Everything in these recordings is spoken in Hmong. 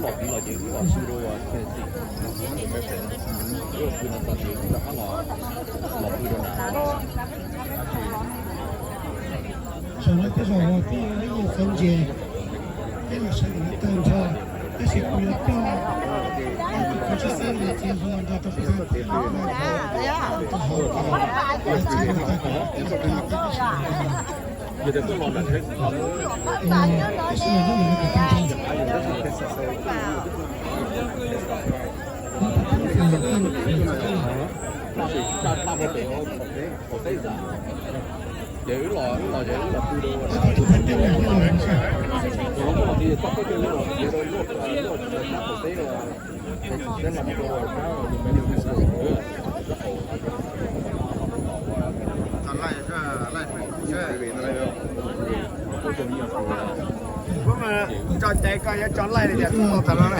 wb los tid los ces wb los pw rau Tennessee, wb los pw no tas ces wb rov qab los, los pw rau na. Saum no tej zaum peb yuav ib nyuag qhuav ntses, peb los sawv ntawm no tag nrho, tab sis kuv yuav coj tus kws tsheb xab no txiv hluas nrog rau kuv tag tib lub no rau hauv, txiv hluas tag kuv yuav coj tag tib lub no, tab sis mas hnub no kuv tag nrho. Ces wb los, wb los ces wb los pw rau, tso cai koj yuav tso laij li cas tub tau tas los na.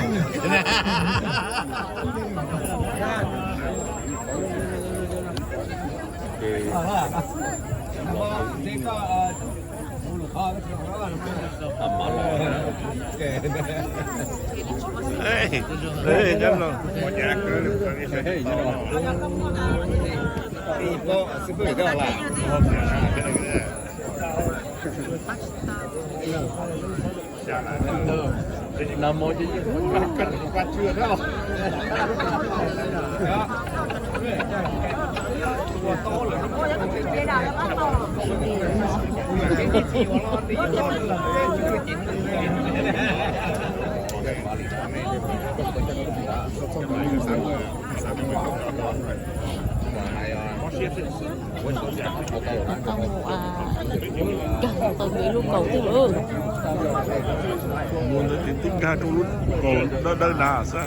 Tau mus, a, nkag tau ib lub kaus twg lawm. Mus ntawd ces twb nkag rau lub kaus dawb dawb na xwb.